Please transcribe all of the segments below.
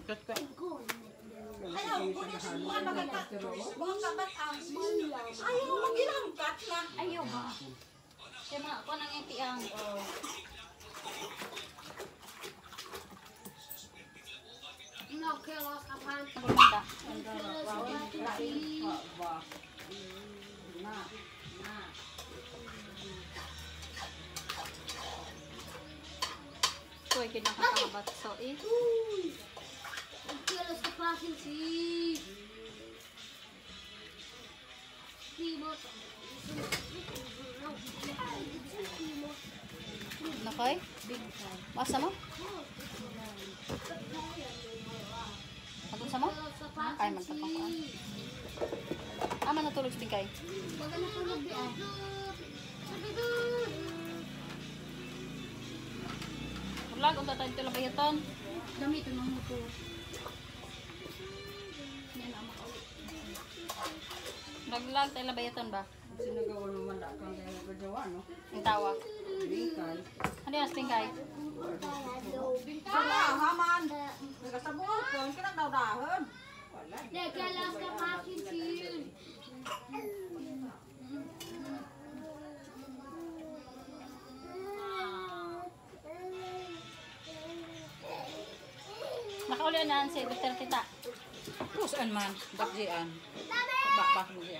Ayaw, mga kabatang. Ayaw, magilangkat na. Ayaw ba? Kaya mga ako nang itiang. Pagpunta. Kuy, kinakakabat. So, eh. Nakay? Masa mo? Atong sa mo? Ay, magtapang ko. Ah, man natulog si Tingkay. Vlog, unta tayo tila bayaton. Dami ito ng motor. Yan ang makauli. Naglag tayo labayaton ba? Sinagawa naman na kang kaya nagagawa, no? Ang tawa. Bingkay. Ano yan, Tingkay? Sama, haman. Nagkasabot ko. Kinagdawdahon. Wala. Nakauli na si Dr. Tita. Saan man? Dakjian. Bakbak mo siya.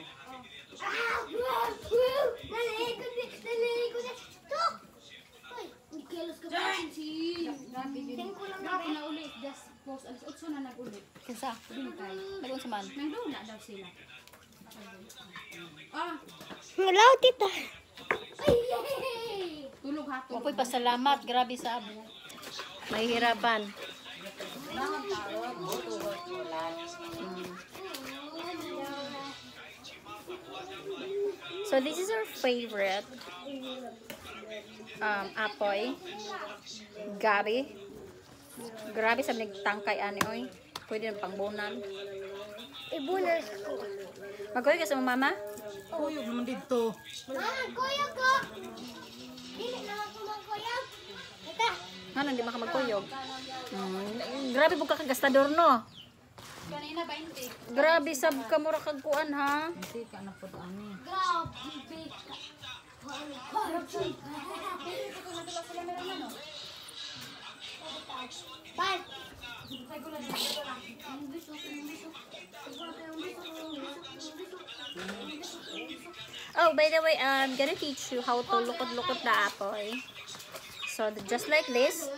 Grabe na uli. Just post alas 8 na nag-uli. Kinsa? Bintay. Nagun sa man. Nang dula daw sila. Ah, Wala, tita. Tulog ha, tulog. Wapoy pasalamat. Grabe sa abo. Mahihirapan. So this is our favorite apoy. Gabi. Grabe sa nagtangkay ani oy. Pwede ng pangbunan. Ibunas ko. Magkuhay ka sa mong mama? Kuyog naman dito. Mama, kuya ko. Dili na ako magkuyog. Tita. Nga di makamagkuyog. Grabe po ka kagastador no. Kanina 20. Grabe sab ka mura kag kuan ha. Hindi ka na po ani. Grabe. Bye. Oh, by the way, I'm gonna teach you how to lukot-lukot the apoy. So, just like this.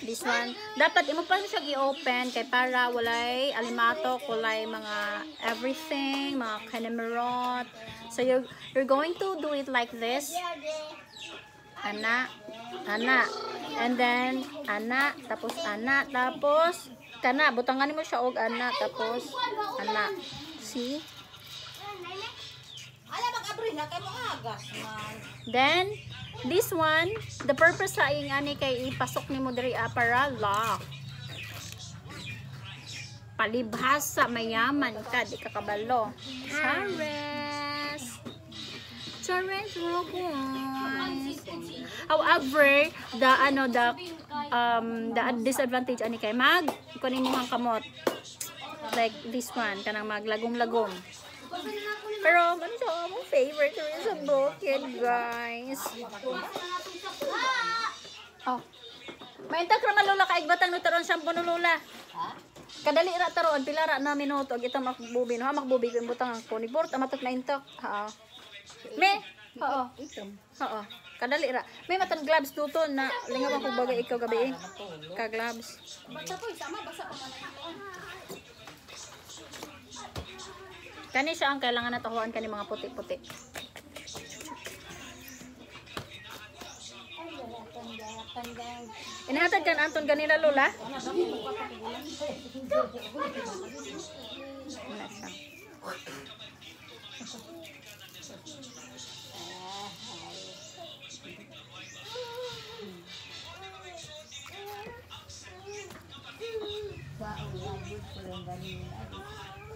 This one. Dapat imo pa siya i-open kay para walay alimato, kulay mga everything, mga kanamerot. So, you're going to do it like this. Ana, ana. And then, ana, tapos ana, tapos kana. Butangan mo siya og ana, tapos ana. See? Ala mag-abri na kay mo agas man. Then, this one, the purpose sa ing ani kay ipasok nimo diri para lock. Palibhasa mayaman ka, di ka kabalo. Chares. Chares Rogon. However, the ano the disadvantage ani kay mag kunin mo ang kamot. Like this one, kanang maglagom-lagom. Pero, ano siya, among favorite rin sa bukid, guys. Oh. Maintak ra man lola kay batang no taron shampoo no lola. Kadali ra taron pila ra na minuto og itong makbubi no ha makbubi ko butang ang ni bort amatot maintak. Ha. Me. Oo. Oo. Kadali ra. May matan gloves duto na lingaw ko bagay ikaw gabi eh. Ka gloves. Basta po, sama basa pa man ito. Kani siya ang kailangan natuhuan kani mga puti-puti. Inahatag kan Anton ganila lola? Wala siya.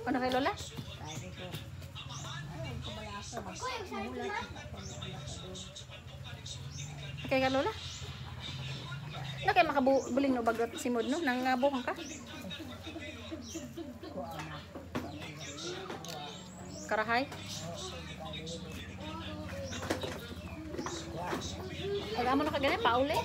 Ano kay lola? Okay ka lola? Na kay makabuling no bagot simod no nangabuhang ka. Karahay. Pag amo na ka ganyan, pauli.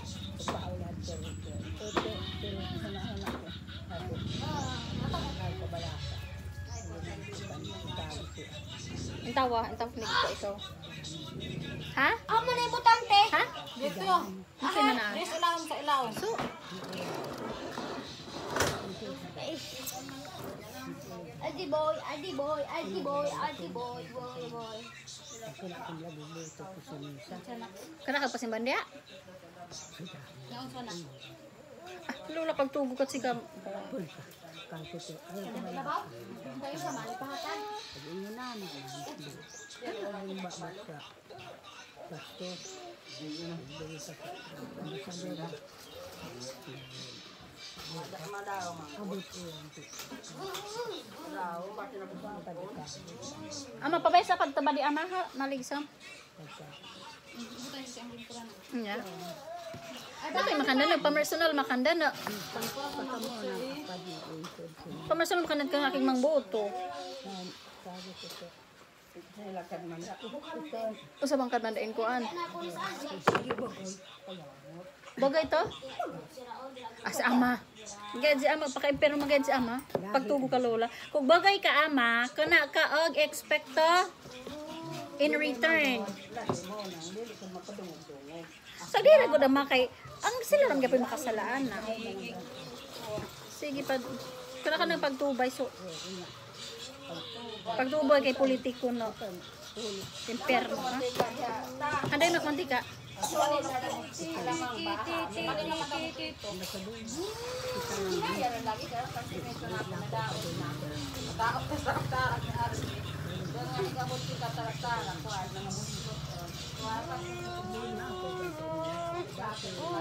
Ang tawa ko ikaw. Ha? Amo na yung butante. Ha? Dito. Kasi na na. Dito ilawom sa ilawom. So, Adi boy, adi boy, adi boy, adi boy, boy, boy. Kana ka pasimban diya? Naunsa na. Ah, lula pagtugo kat siga. Labaw? Kayo sa mali pahatan. Ama pabay sa pagtaba di ama ha, maligsam. Butan siya ang lingkuran. Nya. Bakit makanda na pamersonal makanda na. Pamersonal makanda ka aking mangboto. Usa bang kadmandain kuan? Bagay to? Ah, si ama. Gayad si ama, paka-impero magayad si ama. Pagtugo ka lola. Kung bagay ka ama, kana ka og expecto in return. Sa so, dira gud ama kay ang sila ram gyapon makasalaan na. Sige pag kana ka nang pagtubay so pagtubay kay politiko no. Imperno ha. Handay na mantika. Oh,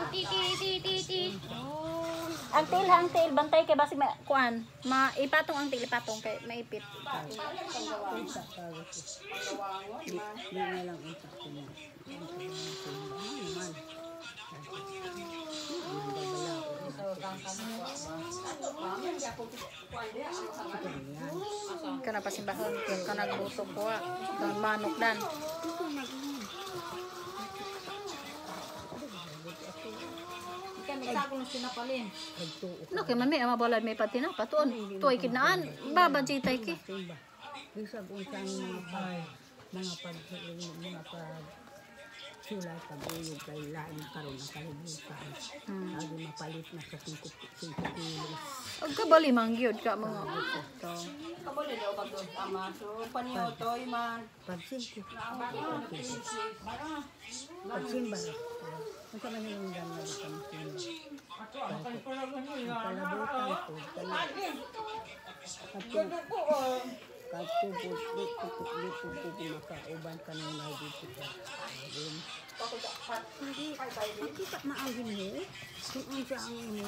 ti ti ti ti ti. Ang tail ha, ang tail bantay kay basig ma kuan, maipatong ang tail ipatong kay maipit. Kana pasimbahon kana buto ko ah. Manok dan. Kaya may sago na sinapalin. No kay mami ama balad may patina patuon. Tuoy kidnaan baba jitay ki. Bisag unsang mga pag mga pag sula pag-uyog kay lain karon ang kalibutan. Lagi mapalit na sa 5 kilos. Og kabali man gyud ka mga to. Kabuli daw pag doon ama. So paniotoy man. Pag 5 pag simba. Unsa man yung gan na sa simba. Ang kalabutan ko katubot di ko makauban kanunay dito sa alin. Makita maagin mo kung unsa ang imo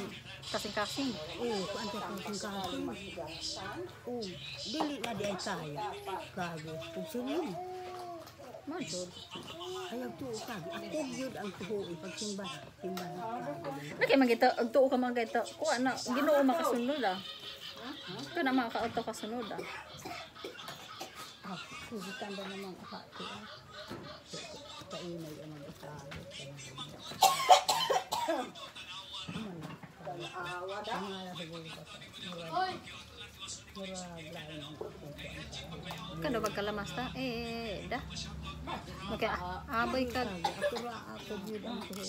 Kasing-kasing. Oo, kung unsa kang kasing. Oo, dili na di ay kaya. Kage, kung sino. Man jud. Ayaw tuo kage. Ako gyud ang tuo pagsimba. Simba. Na kay magita og tuo ka mga gito. Kuha na Ginoo makasunod ah. Kana makauto kasunod ah. Ah, sugitan ba naman ako ito ah. Kainay ang mag-usalo. Kano magkalamas ta? Eh, da. Okay, ah, aboy ka. Ako ra ako gyud ang tuo.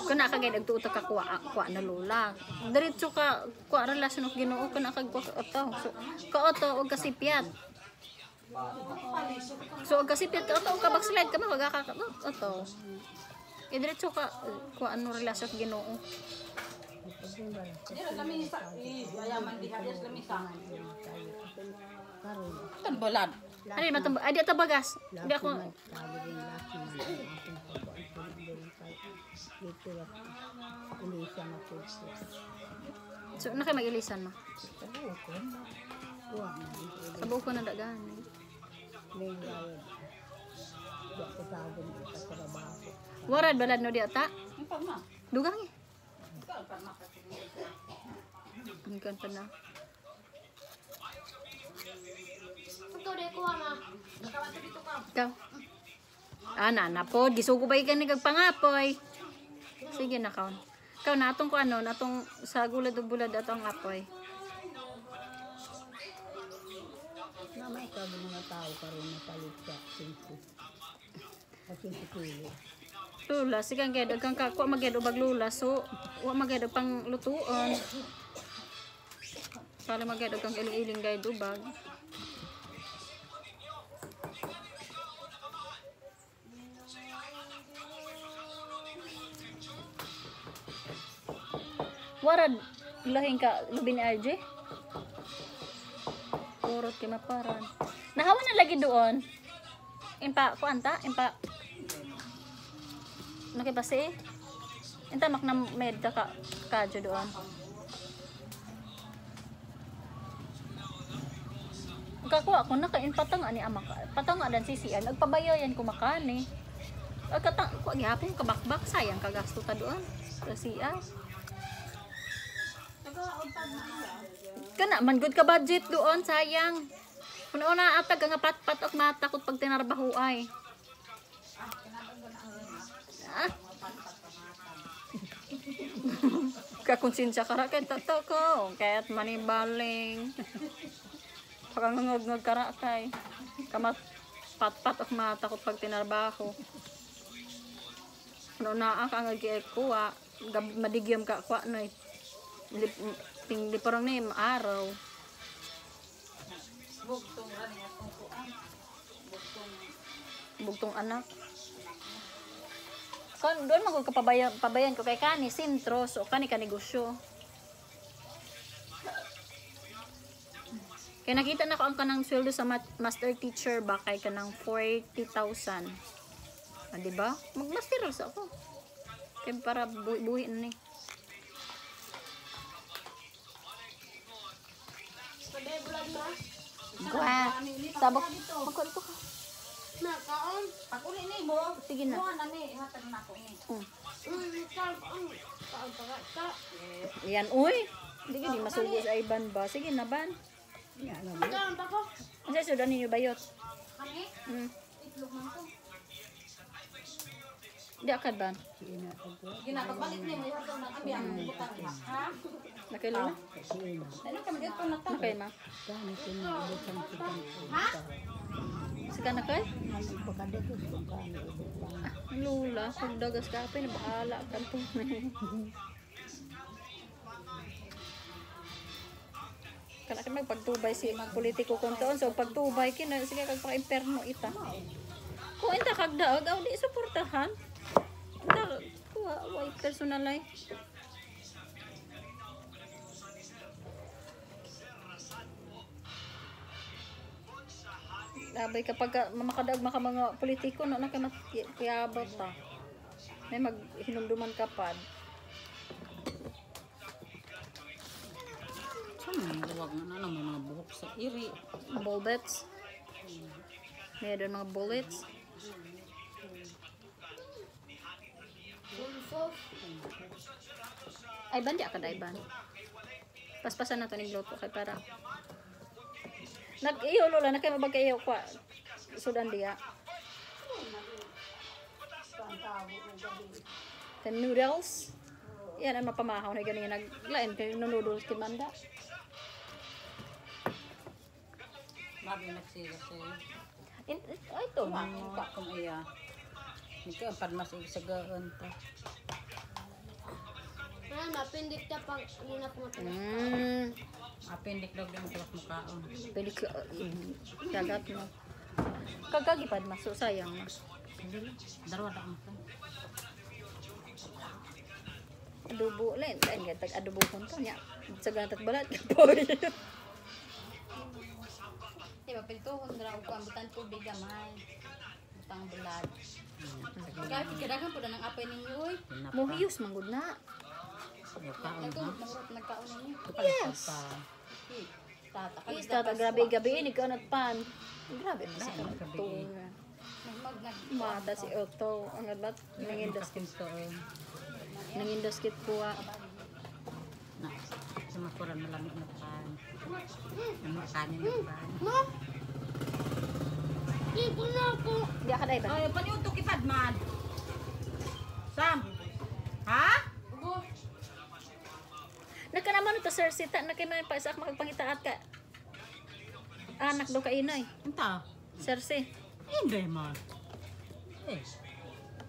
Kana ka gid agtuo ta ka kuha, kuha na lola. Diretso ka kuha relasyon og Ginoo kana kag kuha ka oto. So kaoto og kasipyat. So og kasipyat ka oto og ka backslide ka magaka ka oto. E diretso ka kuha ano relasyon og Ginoo. Dira lamisa. Eh, ayaman diha diha sa lamisa. Karon Tambolad. Ano yun, matumba? Ay, di ata bagas. Di ako. So, na kayo mag-ilisan mo? Sa buko na dagan. Eh. Warad balad no di ata. Dugang eh. Hanggang pa na. Ikaw. Ana, na po. Gisugo ba ikan ni kag pangapoy? Sige na kaon. Ikaw na atong kuano, natong sa gulad ug bulad atong apoy. Na may kabo mga tao karon mapalit sa 5. Sa 5 kilo. Lula, sige ang gayud kang kakuha magyad ubag lula so wa magyad pang lutuon. Para magyad kang iling-iling gayud ubag. Warad lahing ka lubi ni RJ. Purot kay maparan. Nahawa na lagi doon. Impa kuan ta, impa nakipasi eh. Inta mak na med ka kadyo doon. Kakuha ko na kain patang ani ama ka. Patang adan sisian agpabayayan ko makani. Agkatang ko gihapon kabakbak sayang kagasto ta doon. Sa CR. Kana man good ka budget doon sayang. Kun una atag nga patpat ok matakot pag tinarbaho ay. Ah. Kakonsensya ka ra kay tato ko. Kaya't manibaling. Pakangangag ka ra kay. Kamat patpat ok matakot pag tinarbaho. Ano na ka nga kuha. Madigyam ka kuha na ting parang na araw. Bugtong anak. Kan doon magud ka pabayan, pabayan ko kay kani sentro so kani ka negosyo. Kay nakita na ko ang kanang sweldo sa master teacher ba kay kanang 40,000. Ah, di ba? Magmaster sa ako. Kay para buhi na ni. Kuha. Sabok. Magkuha ko ka. Nakaon. Pag-uli ni mo. Sige na. Kuha na ni, hatag na ako ni. Yan, uy. Hindi ka di masugo sa iban ba? Sige na, ban. Kaon pa ko. Ang sa sudan ninyo bayot? Kami? Mm. Itlog man ko. Di akad ban. Gina pagbalik ni mo hatag na kami ang butang ha. Nakay lula? Ano kami dito na ta. Nakay ma. Sige na kay? Lula, kung dagas ka pa, bahala ka to. Kana kay magpagtubay si politiko kung taon so pagtubay kina sige kag pa-imperno ita. Kung inta kag daog aw di suportahan. Inta kuha way personal ay. Labay kapag makadaog maka mga politiko no na kay makiyabot ta. May maghinumduman ka pad. Saan luwag na na mga buhok sa iri. Bullets. Meron mga bullets. Ay ban di ka ban. Paspasan na to ning luto kay para. Nag iyo lola na kay mabag iyo kwa. Sudan diya. The noodles. Yan ang mapamahaw na ganyan naglain kay noodles kay manda. Mabi nagsiga siya. Ay ito. Ka kung iya. Nito ang padmas ig sagaan ta. Ah, mapindik ta pag muna ko matulog. Apindik daw di mo tulak mukaon. Pwede ka kagat mo. Kagagipad mas so sayang mas. Darwa da mo. Adobo lain lain gad tag adobo kon to nya. Sa ganat balat kapoy. Di ba, piltuhon ra og kuan butan tubig gamay. Butang bulad. Kahit kiragan po na ng apay ninyo oy. Mohiyos manggod na. Nagkaon ninyo. Yes. Tata Is tata grabe gabi ni kaunat pan. Grabe ba sa tunga. Mata si Otto. Ang adbat nangindaskit. Nangindaskit kuha. Na, sumakuran malamig na pan. Ang kanin na pan. No? Di ko na ako. Di ka dai ba? Ay, paniudto kipadman. Sam. Ha? Nagkanaman to sir sita na kay man pa sa makagpangitaat ka. Anak daw ka inay. Unta? Sir si. Hindi man. Eh,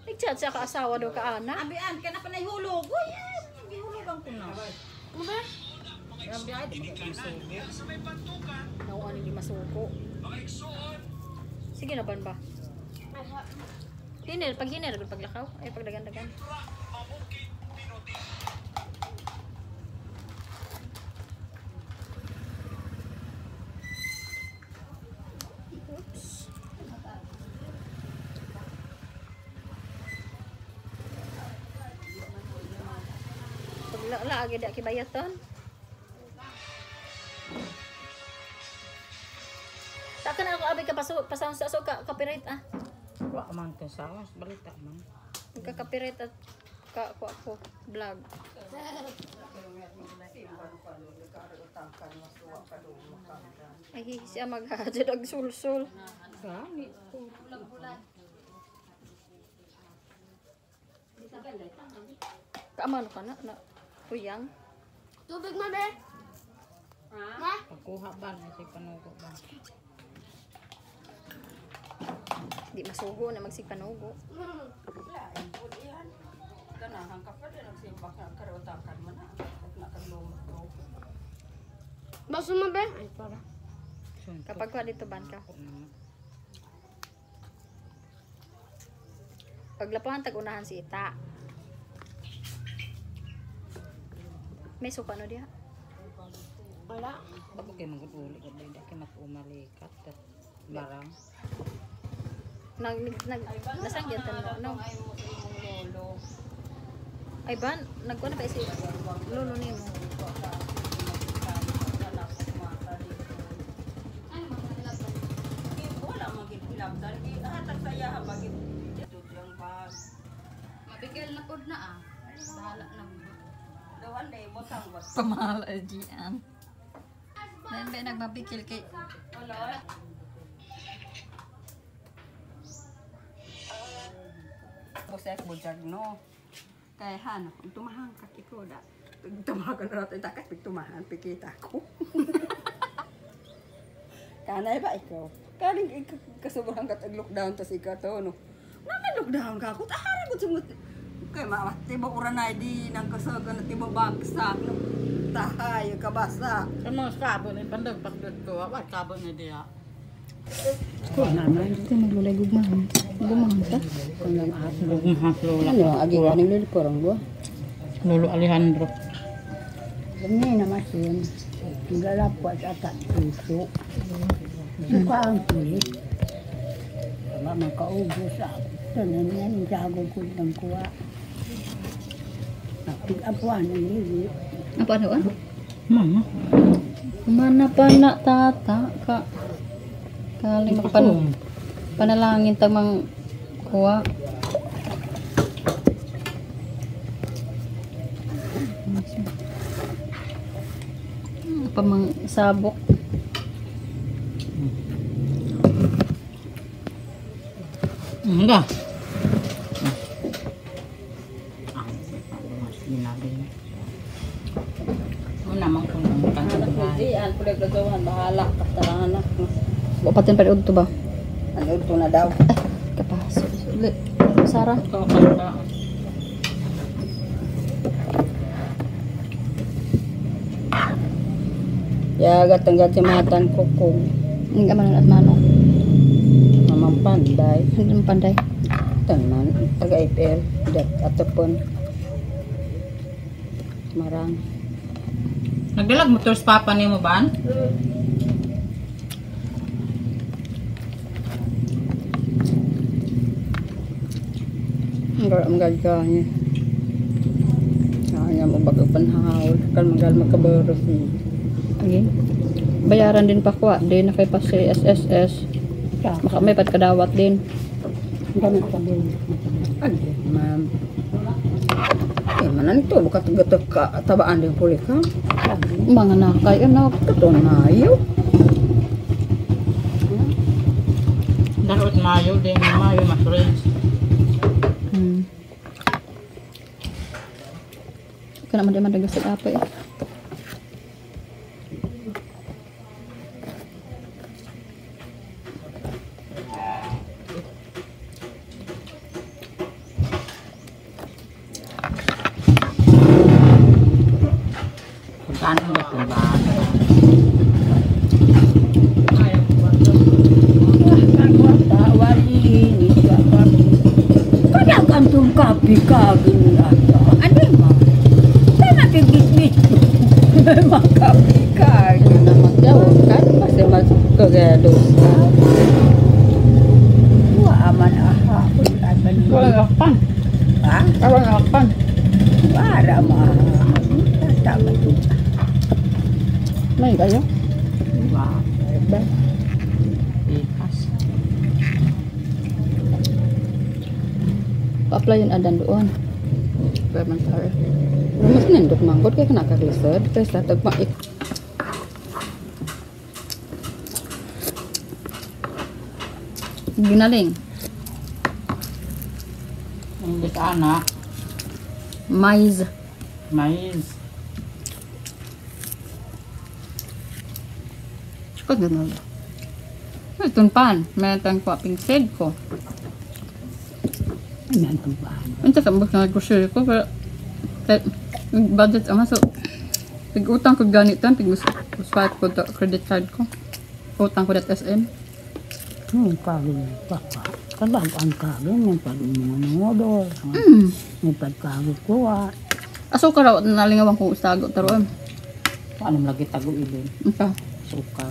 Nagchat siya ka asawa daw ka anak. abian ka na pa nahulog. Uy, eh, gihulugan ko na. Ano ba? Grabe ay, di magkakasugo. Nauan hindi masuko. Sige na ban ba? Hinel, pag hinel, paglakaw. Ay, pagdagan-dagan. Oops. Paglaagi da kibayaton. Takan ako abi ka paso pasaon sa so ka copyright ah. Wa man ka sa balita man. Ka copyright at ka ko ako vlog. Ay siya maghadjad og sulsul. Gani ko. Kaamano ka na na tuyang. Tubig ma be? Ma? Pagkuha ba na si panugo ba? Di masugo na magsigpanugo. Ganahan ka pa din nagsimbak na karotakan man na. At nakalumot ko. Baso ma be? Ay, para. Kapag kwa dito ban ka. Paglapahan tag-unahan si Ita. May suka no diha. Wala. Bago kay maguli ka di kay makumalikat at marang. Nag nag nasangyan tan no. No. Ay ban, nagkuan na ba si lolo nimo? Wala magigilabdan. Hatag sa iya magig lang ba. Mabigil na pod na ah. Bahala na. Dawan day mo tangwas. Pamahal agian. Nan ba nagmabikil kay Wala. Bosek bujag no. Kay han, kung tumahan ka ikaw da. Tumahan ka na natin takas, tumahan, pikita ko. Kanay ba ikaw? Kaning kasubrahan ka tag lockdown tas ikaw to no. Naman lockdown ka ako, tahara ko sumut. Kay mawat tibo uranay di nang kasagan na tibo bagsak no. Tahay kabasa. Ang mga sabo ni pandag pakdot ko, wa sabo ni diha. Gugmahan lola. Ano, agi ka ning lolo korong go. Lolo Alejandro. Ini na masin. Galapwa sa ata puso. Suka ang kulit. Tama makaubos ako. Tanan yan, jago ko ng kuha. Napig-apuan ang lili. Apa ano ah? Mama. Mana pa na tata ka kali makapan panalangin tamang kuha. Pamang sabok. Enggak. Ah, sinabi niya. Mo naman kung ang kanto. Di, an pala gagawan, bahala ka tarangan na. Upatin pa rin ba? Ano ito na daw? Kapaso. Sara. Yagat ang gatimatan ko kung Hindi ka man at manong. mamang panday. Hindi mo panday. Tanan, taga IPL, dat atapon. Marang. Nagdalag motor sa papa nimo ban? Ang ang gagawin niya. Kaya mo bago panhaw, kan magal makabaros ni. Okay. Bayaran din pa kuha. Di na kay pa si SSS. Maka may pagkadawat din. Ganit ka din. Ay, ma'am. Eh, manan ito. Bukat ka tabaan din puli ka. Mga nakay ano. Ito mayo. Dapat mayo din, mayo mas range. Kana man di man dagasig apa eh. Puntaan mo ba ba? Kadagantong kapi kapi ata. Ano mo? Sana tigit Makapi ka. Naman kan kasi mas kagado. Wa aman aha. Wala pan. Ha? Wala pan. Para ma. Tama to. May kayo? Wa. Ikas. Pa-apply yun adan doon. Pero man sir. Pero mas nindot manggod kay kanakaglisod kaysa tagma Ginaling. Ang bitana, Mais. mais. Ko ganun. Itong pan, may tan ko pingsid ko. Ayan kang ba? Unsa sa mbak na grocery ko pero budget ama so pig utang ko ganit tan pig swipe ko to credit card ko. Utang ko dat SM. Kagin papa. Kabag ang kagin ng pag mga Ng pagkagin ko ah. Aso ka raw nalingawan ko usago taroon. Paano lagi tago ilin? Unsa? Suka.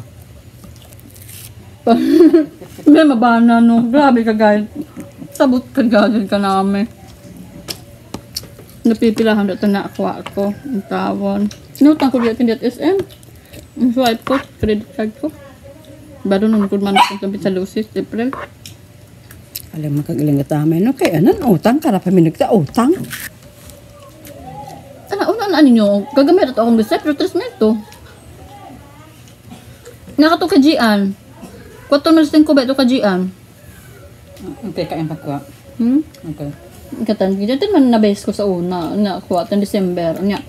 May mabana no. Grabe ka guys. Sabot ka gadon ka namin. Napipilahan dito na ako ako. Ang tawon. Inutang ko dito dito SM. Ang swipe ko, credit card ko. Baro nun ko man akong sa Lucis, April. Alam mo kagaling ka tamin, no? Kaya anan, utang, kara pa minagta, utang. Ana, una na ninyo. Gagamit ito akong receipt, pero 3 mil to. Nakato ka Gian. 4 mil ko ba ito ka Gian? Okay, kain pagkuha. Hmm? Okay. Katan, dito man na-base ko sa una, na kuha tan December. Nya.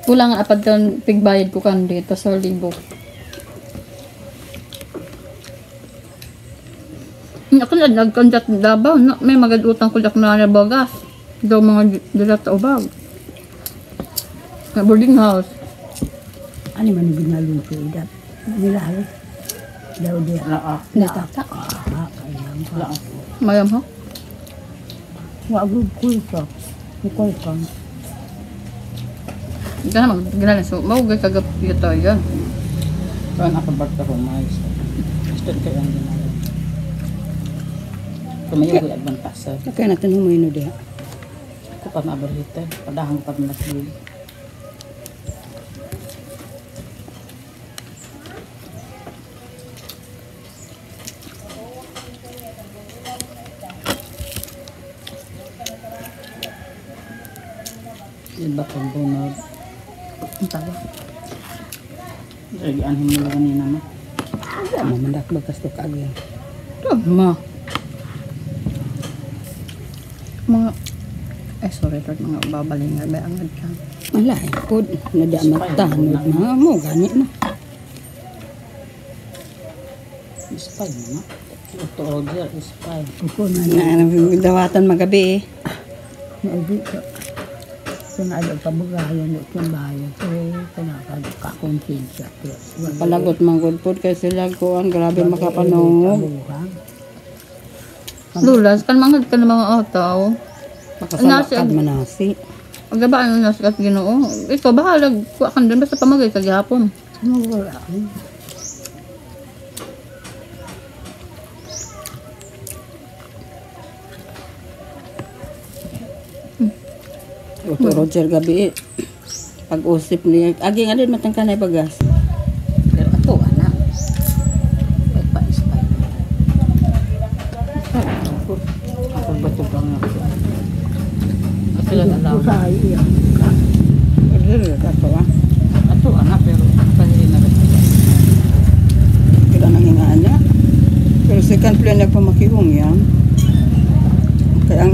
Kulang ang apad kan pigbayad ko kan dito sa libo. Nya ako na nagkandat Davao, na, may magadutang ko dak na bagas. Daw mga dilat sa ubag. Na boarding house. Ano man yung ginaluto, idat. Nilalo. Daw di. Laa. Natata. Ah, kaya ka. Laa. Mayam ha? Wa gud kulto. Kulto. Ika na mag ginalan so mao gay kagap ito yan. Kuan ako bagta ko mais. Gusto kayo ang ginawa. Kumayo ko advantasa. Kaya natin humayno diha. Ako pa maabarhita. Padahang pa malasbil. Iba kang bunod. Ang tawa. Lagi anhin mo lang kanina mo. Wala mo man dak bagas to kaagyan. Tama. Mga ay sorry Lord, mga babalingan may angad ka. Wala eh, pod nadamat tanod na mo gani na. Ispay mo na. Ito Roger, ispay. Upo na na dawatan magabi eh. Naigi ko. Sunod pabugayan ito ang bayan. So, kinakakonsensya. Palagot manggod pod kay sila kuan grabe makapanungog. Lulas kan mangad ka ng mga otaw. Makasala Nasi- kad manasi. Ang gabaan na nasa kat Ginoo. Ikaw bahalag kuha kan dun basta pamagay ka gihapon. Wala. Oto Roger gabi eh. Pag-usip niya, agi nga din matang kanay bagas. Pero ato, anak. Ay pa, ispay.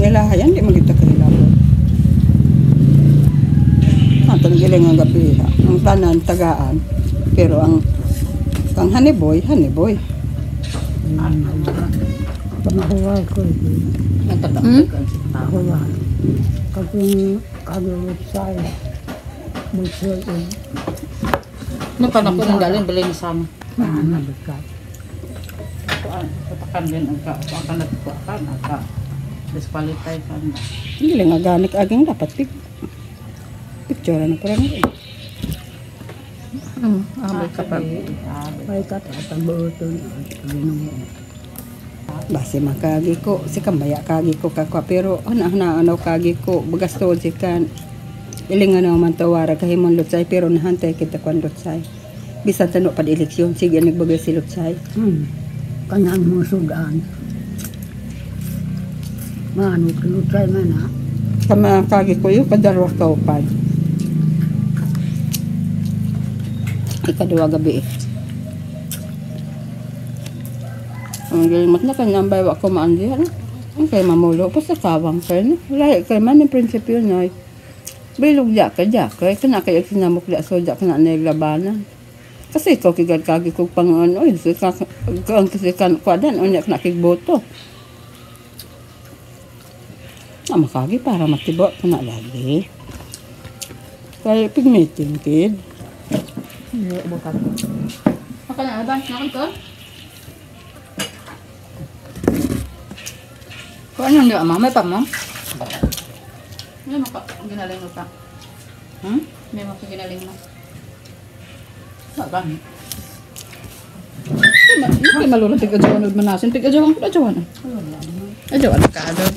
Ilahayan, di magita kailabot. Atong giling ang gabi ha. Ang tanan tagaan. Pero ang honey boy, honey boy. Pamahuway ko. Hmm? Pahuway. Kaging kagawit sa Buksol eh. Ano pa na ko nang dalhin bilhin sana. Maanabikat. Kuan, patakan din ang ka, kuan na kuan ang ka. Disqualify ka na. Hindi lang aganik aging dapat picture na parang Abay ka pa. Ay katatabuton at ginoo. Base makagi ko si kambaya kagi ko kakwa pero ana ana ano kagi ko bagas to si kan iling ano man tawara kahimon lutsay pero nahantay kita kwan lutsay bisan tano pad eleksyon sige nagbagay si lutsay. Kanang musugan. Maano kinutay man ha. Kama kagi ko yung kadarwa kaupad ikaduwa gabi eh. Ang galimot na kanyang baywa ko maandihan. Ang kay mamulo pa sa kawang kay no. Lahi kay man ang prinsipyo noy. Bilog ja ka ja kay kana kay sinamok ja so ja kana naglabanan. Kasi ikaw kigad kagi kog pang ano eh sa ka ang kasi kan kwadan unya kana kig boto. Ah, makagi para matibo kana lagi. Kay pig meeting kid. Ako na, ba? Nakon ko? Kung ano hindi, ama? May pa mo? May maka ginaling mo pa. Hmm? May maka ginaling mo. Ba Hindi malulong tig-adyawan og manasin. Tig-adyawan ko, adyawan. Adyawan ka, adyawan.